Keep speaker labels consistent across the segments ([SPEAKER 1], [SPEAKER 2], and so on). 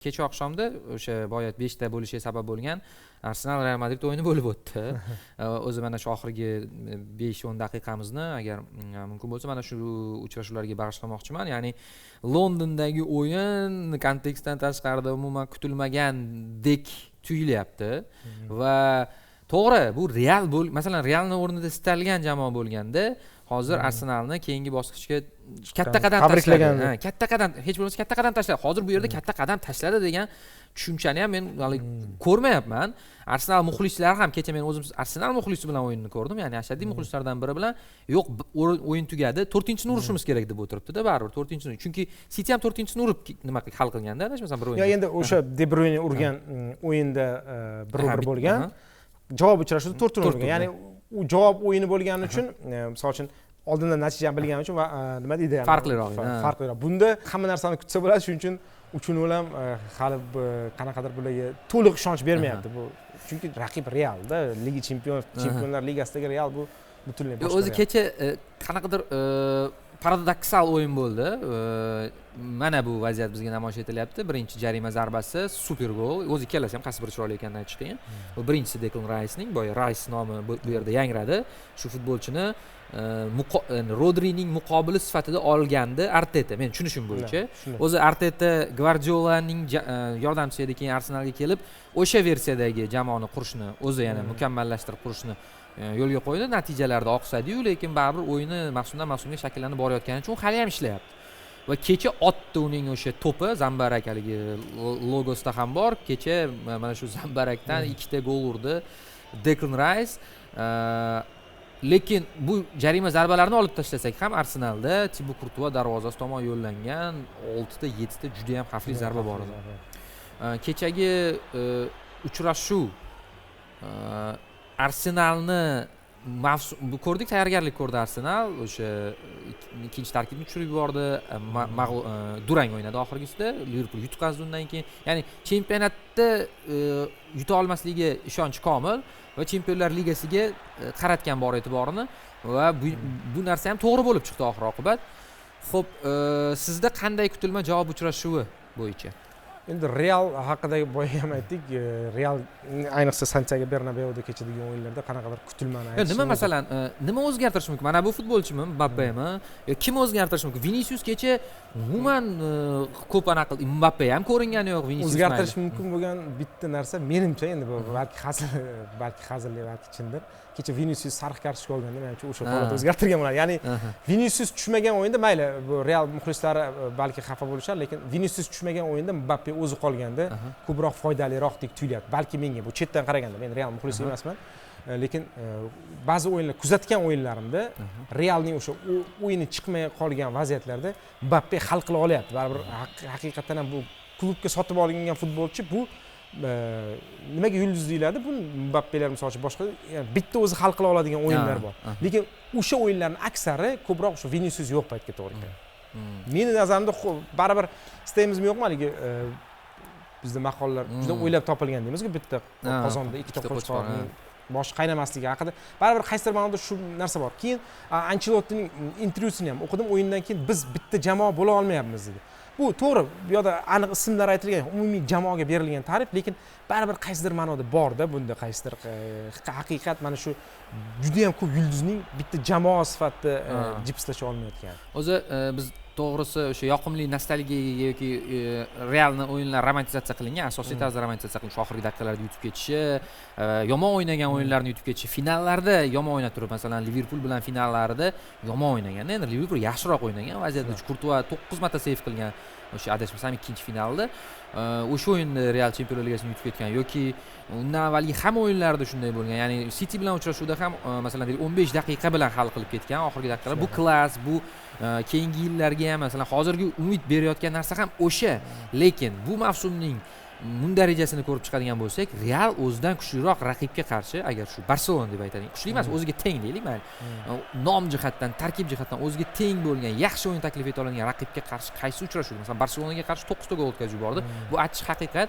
[SPEAKER 1] Kecha oqshomda o'sha boya 5 ta bo'lishiga sabab bo'lgan Arsenal Real Madrid o'yini bo'lib o'tdi. O'zi mana shu oxirgi 5-10 daqiqamizni, agar mumkin bo'lsa, mana shu uchrashuvlarga bag'ishlamoqchiman. Ya'ni Londondagi o'yin kontekstdan tashqarida, umuman kutilmagandek tuyulyapti. Va to'g'ri, bu Real bo'l, masalan, Realni o'rnida istalgan jamoa bo'lganda, hozir Arsenalni keyingi bosqichga katta qadam tashladi.
[SPEAKER 2] Tabriklagan.
[SPEAKER 1] Ha, katta qadam, hech bo'lmasa katta qadam tashladi. Hozir bu yerda katta qadam tashladi degan tushunchani ham men haligi ko'rmayapman. Arsenal muxlislari ham, kecha men o'zim Arsenal muxlisi bilan o'yinni ko'rdim, ya'ni ashaddiy muxlislardan biri bilan. Yo'q, o'yin tugadi, to'rtinchisini urishimiz kerak deb o'tiribdida baribir to'rtinchisini, chunki Siti ham to'rtinchisini urib nima hal qilganda, adashmasam, bir
[SPEAKER 2] Yo,
[SPEAKER 1] o'yinda.
[SPEAKER 2] Endi o'sha De Bruyne urgan o'yinda bir bir bo'lgan. Javob uchrashuvda to'rtta
[SPEAKER 1] To'rtta
[SPEAKER 2] urgan. Ya'ni u javob o'yini bo'lgani uchun, misol uchun, oldindan natijani bilgani uchun va nima deydi, yani,
[SPEAKER 1] Farqliroq, ha.
[SPEAKER 2] Farqliroq. Bunda hamma narsani kutsa bo'ladi, shuning uchun 3-0 ham hali qanaqadir bularga to'liq ishonch bermayapti bu, chunki raqib Realda, Liga chempion, Chempionlar ligasidagi Real bu butunlay
[SPEAKER 1] Yo'q,
[SPEAKER 2] boshqa
[SPEAKER 1] o'zi
[SPEAKER 2] Real.
[SPEAKER 1] Kecha qanaqadir paradoksal o'yin bo'ldi. Mana bu vaziyat bizga namoyish etilyapti. Birinchi jarima zarbasi, super gol. O'zi ikkalasi ham qaysi biri chiroyli ekanini aytish qiyin. Bu birinchisi Deklan Raysning, boya Rays nomi bu yerda yangradi. Shu futbolchini Rodrining muqobili sifatida olgandi Arteta, men tushunishim bo'yicha.
[SPEAKER 2] Shunday.
[SPEAKER 1] O'zi Arteta Gvardiolaning yordamchisi edi, keyin Arsenalga kelib o'sha versiyadagi jamoani qurishni, o'zi yana mukammallashtirib qurishni yo'lga qo'ydi. Natijalarda oqsadiyu, lekin baribir o'yini mavsumdan mavsumga shakllanib borayotgani uchun hali ham ishlayapti. Va kecha otdi uning o'sha to'pi, zambarak, haligi logosida ham bor. Kecha mana shu zambarakdan ikkita gol urdi Deklan Rays. Lekin bu jarima zarbalarini olib tashlasak ham, Arsenalda Tibu Kurtua darvozasi tomon yo'llangan oltita, yettita juda yam xavfli zarba bor edi. Kechagi uchrashuv Arsenalni mavsum bu ko'rdik, tayyorgarlik ko'rdi Arsenal, o'sha ikkinchi tarkibni tushirib yubordi, durang o'ynadi oxirgisida, Liverpul yutqazdi undan keyin. Ya'ni chempionatda yuta olmasligiga ishonch komil va Chempionlar ligasiga qaratgan bor e'tiborini va bu narsa ham to'g'ri bo'lib chiqdi oxir oqibat. Xo'p, sizda qanday kutilma javob uchrashuvi bo'yicha?
[SPEAKER 2] Endi Real haqida boya ham aytdik, Real, ayniqsa, Santyago Bernabeuda kechadigan o'yinlarda qanaqadir kutilmani
[SPEAKER 1] Yo,
[SPEAKER 2] aytish
[SPEAKER 1] nima
[SPEAKER 2] mumkin.
[SPEAKER 1] Masalan, nima o'zgartirish mumkin? Mana bu futbolchimi, Mbappemi yo kim o'zgartirish mumkin? Vinisius kecha umuman ko'p anaqa qildi, Mbappe ham ko'ringani yo'q, Vinisius
[SPEAKER 2] O'zgartirish
[SPEAKER 1] mayli.
[SPEAKER 2] mumkin bo'lgan bitta narsa, menimcha, endi bu balki hazillik, balki chindir, kecha Vinisius sariq kartochka olganda, menimcha, o'sha holat o'zgartirgan bo'ladi. Ya'ni Vinisius tushmagan o'yinda, mayli, bu Real muxlislari balki xafa bo'lishar, lekin Vinisius tushmagan o'yinda Mbappe o'zi qolganda ko'proq foydaliroqdek tuyulyapti balki menga, bu chetdan qaraganda. Men Real muxlisi emasman, lekin ba'zi o'yinlar, kuzatgan o'yinlarimda Realning o'sha o'yini chiqmay qolgan vaziyatlarda Mbappe hal qila olyapti baribir. Haqiqatdan ham bu klubga sotib olingan futbolchi, bu nimaga yulduz deyiladi bu Mbappelar, misol uchun, boshqa, yani bitta o'zi hal qila oladigan o'yinlar bor, lekin o'sha o'yinlarni aksari ko'proq o'sha Vinisius yo'q paytga to'g'ri keladi. Meni nazarimda baribir istaymizmi yo'qmi, haligi bizda maqollar juda o'ylab topilgan deymizku, bitta qozonda ikkita
[SPEAKER 1] ikkita
[SPEAKER 2] qo'chqorning
[SPEAKER 1] qo'chqor,
[SPEAKER 2] boshi qaynamasligi haqida. Baribir qaysidir ma'noda shu narsa bor. Keyin Anchelottining intervyusini ham o'qidim o'yindan keyin, "Biz bitta jamoa bo'la olmayapmiz", dedi. Bu to'g'ri, bu yoqda aniq ismlar aytilgan, umumiy jamoaga berilgan ta'rif, lekin baribir qaysidir ma'noda borda bunda qaysidir haqiqat, mana shu judayam ko'p yulduzning bitta jamoa sifatida jipslasha olmayotgani.
[SPEAKER 1] O'zi biz, to'g'risi, o'sha yoqimli nostalgiyaga yoki Realni o'yinlari romantizatsiya qilingan, asosiy tarzda romantizatsiya qilingan. Shu oxirgi daqiqalarda yutib ketishi, yomon o'ynagan o'yinlarni yutib ketishi, finallarda yomon o'ynab turib, masalan, Liverpul bilan finallarida yomon o'ynagan, endi Liverpul yaxshiroq o'ynagan vaziyatda Kurtua 9 marta seyv qilgan o'sha, adashmasam, ikkinchi finalda. O'sha o'yinda Real Chempionlar ligasini yutib ketgan yoki undan avvalgi hamma o'yinlarda shunday bo'lgan. Ya'ni Siti bilan uchrashuvda ham masalan, deylik, 15 daqiqa bilan hal qilib ketgan oxirgi daqiqalar. Bu klass, bu keyingi yillarga ham, masalan, hozirgi umid berayotgan narsa ham o'sha. Lekin bu mavsumning mundarijasini ko'rib chiqadigan bo'lsak, Real o'zidan kuchliroq raqibga qarshi, agar shu Barselona deb aytadigan, kuchli emas, o'ziga teng deylik, mayli, nom jihatdan, tarkib jihatdan o'ziga teng bo'lgan, yaxshi o'yin taklif eta oladigan raqibga qarshi qaysi uchrashuvda, masalan, Barselonaga qarshi to'qqizta gol o'tkazib yubordi. Bu achchiq haqiqat.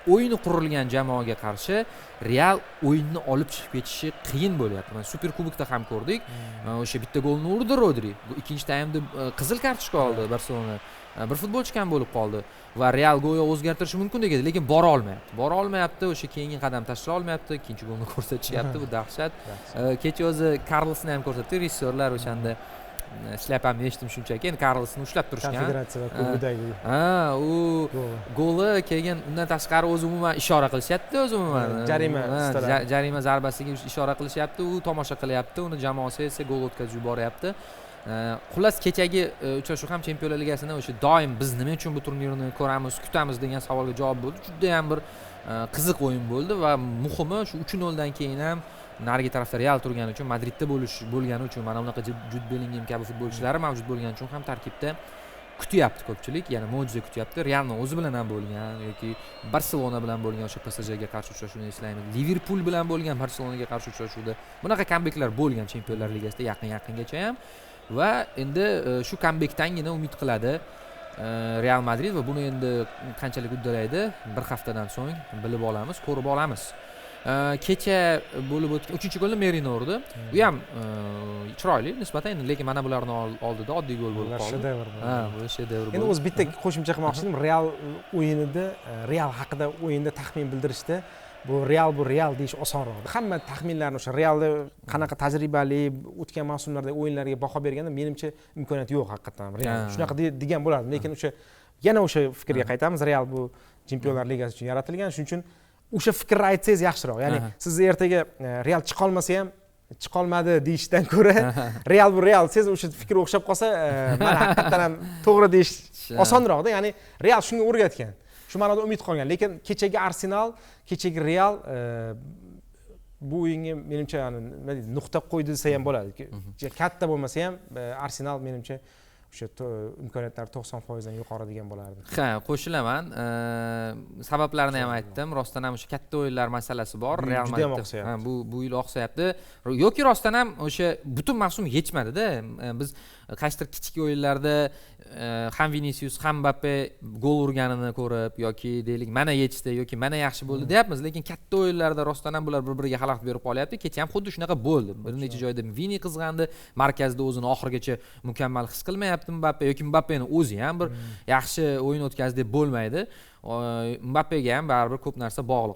[SPEAKER 1] O'yini qurilgan jamoaga qarshi Real o'yinni olib chiqib ketishi qiyin bo'lyapti. Mana, Super Kubokda ham ko'rdik. O'sha bitta golni urdi Rodri, bu ikkinchi taymda qizil kartochka oldi Barselona, bir futbolchi kam bo'lib qoldi va Real go'yo o'zgartirishi mumkindek edi, lekin bora olmayapti, bora olmayapti, o'sha keyingi qadam tashlay olmayapti. Ikkinchi golni ko'rsatishyapti, bu dahshat. Kecha o'zi Karlosni ham ko'rsatdi rejissyorlar o'shanda, shlyapamni yechdim shunchaki, endi Karlosni ushlab turishgan.
[SPEAKER 2] Konfederatsiyalar Kubogidagi
[SPEAKER 1] Ha, u
[SPEAKER 2] goli.
[SPEAKER 1] Goli keyin undan tashqari o'zi umuman ishora qilishyapti o'zi umuman.
[SPEAKER 2] Jarima
[SPEAKER 1] Ha,
[SPEAKER 2] ustalari.
[SPEAKER 1] Jarima zarbasiga ishora qilishyapti, u tomosha qilyapti, uni jamoasi esa gol o'tkazib yuboryapti. Xullas, kechagi uchrashuv ham Chempionlar Ligasini o'sha doim biz nima uchun bu turnirni ko'ramiz, kutamiz degan savolga javob bo'ldi. Judayam bir qiziq o'yin bo'ldi va muhimi, shu 3-0 dan keyin ham narigi tarafda Real turgani uchun, Madridda bo'lish bo'lgani uchun, mana bunaqa Jud Bellingem kabi futbolchilari mavjud bo'lgani uchun ham tarkibda kutyapti ko'pchilik, yana mo'jiza kutyapti. Realni o'zi bilan ham bo'lgan yoki Barselona bilan bo'lgan o'sha PSJga qarshi uchrashuvni eslaymiz, Liverpul bilan bo'lgan Barselonaga qarshi uchrashuvda bunaqa kambeklar bo'lgan Chempionlar Ligasida yaqin yaqingacha ham. Va endi shu kambekdangina umid qiladi Real Madrid va buni endi qanchalik uddalaydi, bir haftadan so'ng bilib olamiz, ko'rib olamiz. Kecha bo'lib o'tgan uchinchi golni Merino urdi, u ham chiroyli nisbatan endi, lekin mana bularni oldida oddiy gol bo'lib
[SPEAKER 2] Ular
[SPEAKER 1] qoldi.
[SPEAKER 2] Shedevr.
[SPEAKER 1] Ha, bu shedevr
[SPEAKER 2] Endi
[SPEAKER 1] bo'ldi.
[SPEAKER 2] O'zi bitta qo'shimcha qilmoqchi edim. Real o'yinida, Real haqida o'yinda taxmin bildirishda bu Real, bu Real deyish osonroq. Hamma taxminlarni o'sha Realda qanaqa tajribali, o'tgan mavsumlarda o'yinlarga baho berganda, menimcha, imkoniyat yo'q haqiqatdan ham Real shunaqa degan bo'lardim. Lekin o'sha yana o'sha fikrga qaytamiz: Real bu Chempionlar Ligasi uchun yaratilgan. Shuning uchun o'sha fikrni aytsangiz yaxshiroq. Ya'ni siz ertaga Real chiqolmasa ham, chiqolmadi deyishdan ko'ra, Real bu Real desangiz, o'sha fikr o'xshab qolsa, mana haqiqatdan ham to'g'ri deyish osonroqda. Ya'ni Real shunga o'rgatgan, shu ma'noda umid qolgan. Lekin kechagi Arsenal, kechagi Real bu o'yinga, menimcha, yani nima deydi, nuqta qo'ydi desa ham bo'ladi. Katta bo'lmasa ham, Arsenal, menimcha, o'sha imkoniyatlari 90%dan yuqori degan bo'lardi.
[SPEAKER 1] Ha, qo'shilaman. Sabablarini ham aytdim. Rostdan ham o'sha katta o'yinlar masalasi bor.
[SPEAKER 2] Bu yil
[SPEAKER 1] Real
[SPEAKER 2] judayam
[SPEAKER 1] Madridda
[SPEAKER 2] oqsayapti.
[SPEAKER 1] Ha, bu yil oqsayapti yoki rostdan ham o'sha butun mavsum yetishmadida. Biz qaysidir kichik o'yinlarda ham Vinisius, ham Mbappe gol urganini ko'rib yoki deylik, mana yetishdi yoki mana yaxshi bo'ldi deyapmiz, lekin katta o'yinlarda rostdan ham bular bir biriga xalaqit berib qolyapti. Kecha ham xuddi shunaqa bo'ldi, bir necha joyda Vini qizg'andi, markazda o'zini oxirigacha mukammal his qilmayapti Mbappe yoki Mbappeni o'zi ham bir yaxshi o'yin o'tkazdi deb bo'lmaydi. Mbappega ham baribir ko'p narsa bog'liq.